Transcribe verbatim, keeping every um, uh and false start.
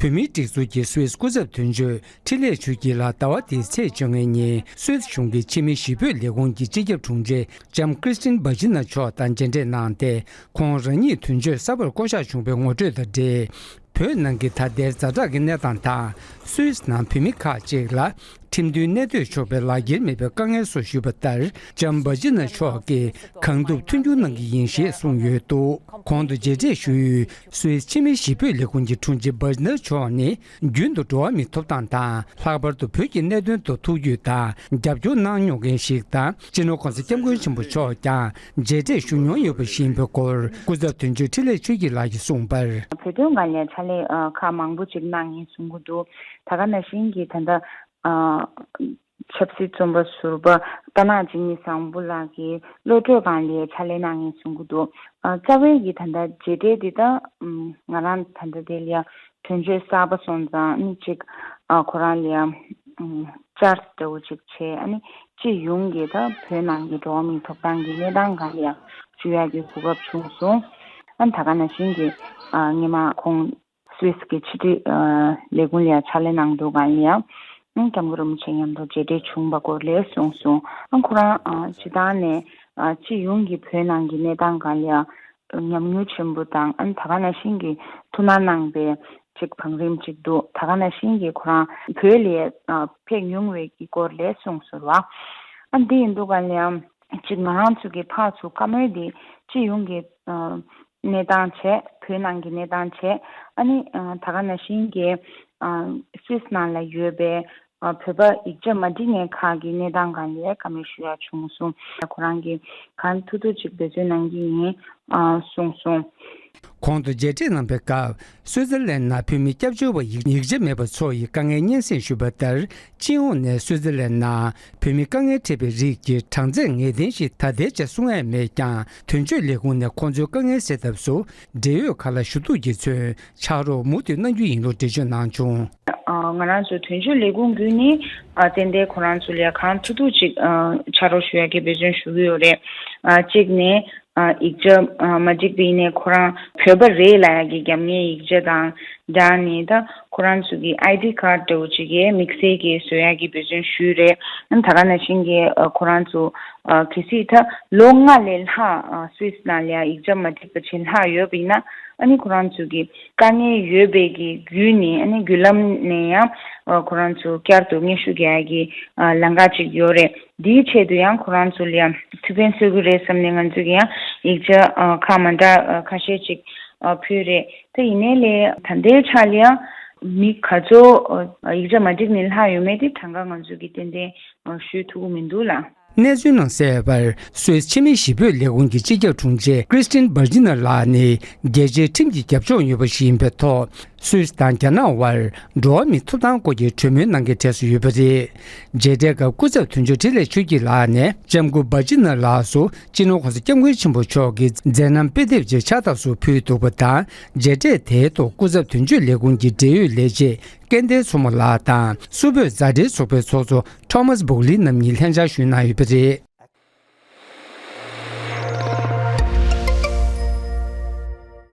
བོད་མིའི་སྒྲིག་འཛུགས་ཀྱི་སུད་སི་སྐུ་ཚབ་དོན་གཅོད་འཕྲིན་ལས་ཆོས་སྐྱིད་ལགས་ཟླ་བ་འདིའི་ཚེས་བཅོ་ལྔའི་ཉིན་སུད་སི་གཞུང་གི་ཕྱི་མི་ཞི་བོད་ལས་ཁུངས་ཀྱི་སྤྱི་ཁྱབ་དྲུང་ཆེ་ལྕམ་ཀྲིས་ཏིན་བྷར་ཇི་ནར་མཆོག་དང་མཇལ་འཕྲད་གནང་སྟེ། ཁོང་རང་ཉིད་དོན་གཅོད་གསར་པར་བསྐོ་གཞག་བྱུང་བའི་ངོ་སྤྲོད་དང་འབྲེལ། བོད་ནང་གི་ད་ལྟའི་ཛ་དྲག་གི་གནས་སྟངས་དང་། སུད་སི་ནང་བོད་མི་ཁག་ཅིག་ལ་ཁྲིམས་མཐུན་གནས་སྡོད་ཆོག་པའི་ལག་འཁྱེར་མེད་པའི་དཀའ་ངལ་སོགས་ཞུས་པ་ལྟར། ལྕམ་བྷར་ཇི་ནར་མཆོག་གིས་གང་ཐུབ་མཐུན་འགྱུར་གནང་གི་ཡིན་ཞེས་གསུངས་ཡོད་འདུག། གོང་དུ་མཇལ་འཕྲད་ཞུ་ཡུལ་སུད་སི་ཕྱི་མི་ཞི་བོད་ལས་ཁུངས་ཀྱི་དྲུང་ཆེ་བྷར་ཇི་ནར་མཆོག་ནི། རྒྱུན་དུ་འགྲོ་བ་མིའི་ཐོབ་ཐང་དང་། ལྷག་པར་དུ་བོད་ཀྱི་གནད་དོན་ཐོག་ཐུགས་རྒྱུས་དང་རྒྱབ་སྐྱོར་གནང་མྱོང་མཁན་ཞིག་དང་། སྤྱི་ནོར་༸གོང་ས་༸སྐྱབས་མགོན་ཆེན་པོ་མཆོག་ཀྱང་མཇལ་འཕྲད་ཞུ་མྱོང་ཡོད་པ་ཞིག་ཡིན་པའི་སྐོར། སྐུ་ཚབ་དོན་གཅོད་འཕྲིན་ལས་ཆོས་སྐྱིད་ལགས་ཀྱིས་གསུངས་པར། བོད་དོན་སྒང་ལ་ཕྱག་ལས་ཨ་ཁག་མང་པོ་ཅིག་གནང་ཡིན་གསུང་གི་འདུག། ད་ག་ནང་བཞིན་གྱི་ད་ལྟ་ཨ་ཆབ་སྲིད་བཙོན་པ་ཟུར་པ་རྟ་ནག་འཇིགས་མེད་བཟང་པོ་ལགས་ཀྱིས་གློད་གྲོལ་སྒང་ལ་ཕྱག་ལས་གནང་ཡིན་གསུང་གི་འདུག། ཨ་རྩ་བའི་གི་ད་ལྟ་མཇལ་འཕྲད་འདི་ད་ཨམ་ང་རང་ད་ལྟ་དེ་ལ་དོན་གཅོད་གསར་པ་སོང་ཙང་ཨ་ནི་གཅིག་ཨ་ཁོ་རང་ལ་ཡང་ཨམ་བཅར་འདྲ་བོ་ཅིག་བྱས། ཨ་ནི་སྤྱི་ཡོངས་ཀྱི་ད་བོད་ནང་གི་འགྲོ་བ་མིའི་ཐོབ་ཐང་གི་གནས་སྟངས་སྒང་ལ་ཡང་ཞུ་ཡག་གི་གོ་སྐབས་བྱུང་སོང་། ཨ་ནི་ད་ག་ནང་བཞིན་གྱི་ཨ་སྔོན་མ་ཁོང་སུད་སི་གི་ཕྱི་དྲིལ་ཨ་ལས་ཁུངས་ལ་ཡང་ཕྱག་ལས་གནང་འདུག་ག་ལ་ཡང་ཨ་ནི་སྐྱབས་མགོན་རིན་པོ་ཆེ་མཉམ་དུ་མཇལ་འཕྲད་བྱུང་བ་སྐོར་ལ་གསུངས་སོང་། ཨ་ཁོ་རང་ཨ་སྤྱི་བཏང་ནས་ཨ་སྤྱི་ཡོངས་ཀྱི་བོད་ནང་གི་གནས་སྟངས་སྒང་ལ་ཡང་ཉམས་མྱོང་ཆེན་པོ་དང་། ཨ་ནི་ད་ག་ནང་བཞིན་གྱི་ཐུགས་སྣང་གནང་པའི་ཅིག་བང་རིམ་ཅིག་འདུག། ད་ག་ནང་བཞིན་གྱི་ཁོ་རང་བོད་ལ་ཨ་ཕེབས་མྱོང་བའི་གི་སྐོར་ལ་གསུངས་སོང་བ། ཨ་འདི་ཡིན་འདུག་ག་ལ་ཡང་ཅིག་ང་རང་ཚོ་གི་ཕར་ཚུར་བཀའ་མོལ་འདི་སྤྱི་ཡོངས་ཀྱི་ཨ་གནས་སྟངས་བྱས། བོད་ནང་གི་གནས་སྟངས་བྱས། ཨ་ནི་ཨ་ད་ག་ནང་བཞིན་གྱི་ཨ་སུད་སི་ནང་ལ་ཡོད་པའི་ཨ་བོད་པ་ཡིག་ཆ་མ་འགྲིག་མཁན་ཁག་གི་གནས་སྟངས་སྒང་ལ་བཀའ་མོལ་ཞུ་ཡག་བྱུང་སོང་། ཁོ་རང་གིས་གང་ཐུབ་ཐུབ་ཅིག་འབད་བརྩོན་གནང་གི་ཡིན་ཨ་གསུངས་སོང་། གོང་དུ་མཇལ་འཕྲད་གནང་པའི་སྐབས། སུའི་ཙེར་ལན་ནང་བོད་མི་སྐྱབས་བཅོལ་བ་ཡིག་ཡིག་ཆ་མེད་པ་ཚོ་ཡི་དཀའ་ངལ་སྙན་སེང་ཞུས་པ་ལྟར། སྤྱི་ཡོངས་ནས་སུའི་ཙེར་ལན་ནང་བོད་མི་དཀའ་ངལ་འཕྲད་པའི་རིགས་ཀྱི་གྲངས་ཚད་ངེས་གཏན་ཞིག་ད་ལྟའི་ཆར་གསུང་ཡ་མེད་ཀྱང་། དོན་གཅོད་ལས་ཁུངས་ནས་ཁོང་ཚོའི་དཀའ་ངལ་སེལ་ཐབས་སུ། འབྲེལ་ཡོད་ཁག་ལ་ཞུ་གཏུག་གིས་མཚོན་ཕྱག་རོགས་མུ་མཐུད་གནང་རྒྱུ་ཡིན་ལུགས་འགྲེལ་བརྗོད་གནང་བྱུང་། ཨ་ང་རང་ཚོ་དོན་གཅོད་ལས་ཁུངས་བརྒྱུད་ནས་ཨ་ཏན་ཏན་ཁོ་རང་ཚོ་ལ་གང་ཐུབ་ཐུབ་ཅིག་ཨ་ཕྱག་རོགས་ཞུ་ཡ་གི་འབད་བརྩོན་ཞུ་གི་ཡོད་རེད། ཨ་གཅིག་ནས་ཨ་ཡིག་ཆ་ཨ་མ་འགྲིག་པ་ཡིན་ནའི་ཁོ་རང་བོད་པ་རེད་ལབ་ཡ་གི་རྒྱབ་གཉེར་ཡིག་ཆ་དང་སྦྲགས་ནས། ད་ཁོ་རང་ཚོ་གི་ཨའི་ཌི་ཁཌ་འདྲ་བོ་ཅིག་གི་དམིགས་བསལ་གྱི་བཟོ་ཡ་གི་འབད་བརྩོན་ཞུས་རེད། ཨ་ད་ག་ནང་བཞིན་གྱི་ཨ་ཁོ་རང་ཚོ་ཨ་གལ་སྲིད་ད་ལོ་ལྔ་ལས་ལྷག་ཨ་སུད་སི་ནང་ལ་ཡ་ཡིག་ཆ་མ་འགྲིག་པ་ཅིག་ལྷག་ཡོད་པ་ཡིན་ན། ཨ་ནི་ཁོ་རང་ཚོ་གི་དཀའ་ངལ་ཡོད་པའི་གི་བརྒྱུད་ནས། ཨ་ནི་བརྒྱུད་ལམ་ནས་ཡང་ཨ་ཁོ་རང་ཚོ་བསྐྱར་དུ་སྙན་ཞུ་རྒྱག་ཡ་གི་ཨ་ལམ་ཁ་ཅིག་ཡོད་རེད། འདིའི་ཆེད་དུ་ཡང་ཁོ་རང་ཚོ་ལ་ཡང་ཐུགས་ཕན་གསོས་ཀྱི་རེད་བསམ་ནས་ང་ཚོ་གི་ཡང་ཡིག་ཆ་ཨ་ཁག་མ་འདྲ་ཨ་ཁ་ཤས་ཅིག་ཨ་ཕུལ་རེད། ད་ཡིན་ནའི་ལས་ད་ལྟའི་ཆ་ལ་ཡང་མི་ག་ཚོད་ཨ་ཡིག་ཆ་མ་འགྲིག་ནས་ལྷག་ཡོད་མེད་དེ་གྲངས་ཀ་ང་ཚོ་གི་ཏན་ཏན་ཨ་ཞུ་ཐུབ་ཀྱི་མི་འདུག་ལ། གནས་ཚུལ་ནང་གསལ་བར། སུད་སི་ཕྱི་མི་ཞི་བོད་ལས་ཁུངས་ཀྱི་སྤྱི་ཁྱབ་དྲུང་ཆེ་ཀྲིས་ཏིན་བྷར་ཇི་ནར་ལགས་ནི་རྒྱལ་སྤྱིའི་ཁྲིམས་ཀྱི་རྒྱབ་ལྗོངས་ཡོད་པ་ཞིག་ཡིན་པའི་ཐོག་སུད་སི་དང་རྒྱ་ནག་དབར་འགྲོ་བ་མིའི་ཐོབ་ཐང་སྐོར་གྱི་གྲོས་མོལ་གནང་མཁན་གྲས་སུ་ཡོད་པ་རེད། མཇལ་འཕྲད་སྐབས་སྐུ་ཚབ་དོན་གཅོད་འཕྲིན་ལས་ཆོས་སྐྱིད་ལགས་ནས་ལྕམ་སྐུ་བྷར་ཇི་ནར་ལགས་སུ་སྤྱི་ནོར་༸གོང་ས་༸སྐྱབས་མགོན་ཆེན་པོ་མཆོག་གི་མཛད་རྣམ་དཔེ་དེབ་ཅིག་ཕྱག་རྟགས་སུ་ཕུལ་འདུག་པ་དང་། མཇལ་འཕྲད་དེའི་ཐོག་སྐུ་ཚབ་དོན་གཅོད་ལས་ཁུངས་ཀྱི་འབྲེལ་ཡོད་ལས་བྱེད་སྐལ་ལྡན་མཚོ་མོ་ལགས་དང་། སུད་བོད་མཛའ་འབྲེལ་ཚོགས་པའི་ཚོགས་གཙོ་ཐོ་མཱས་སྦུག་ལི་རྣམ་གཉིས་ལྷན་བཅར་ཞུས་གནང་ཡོད་པ་རེད།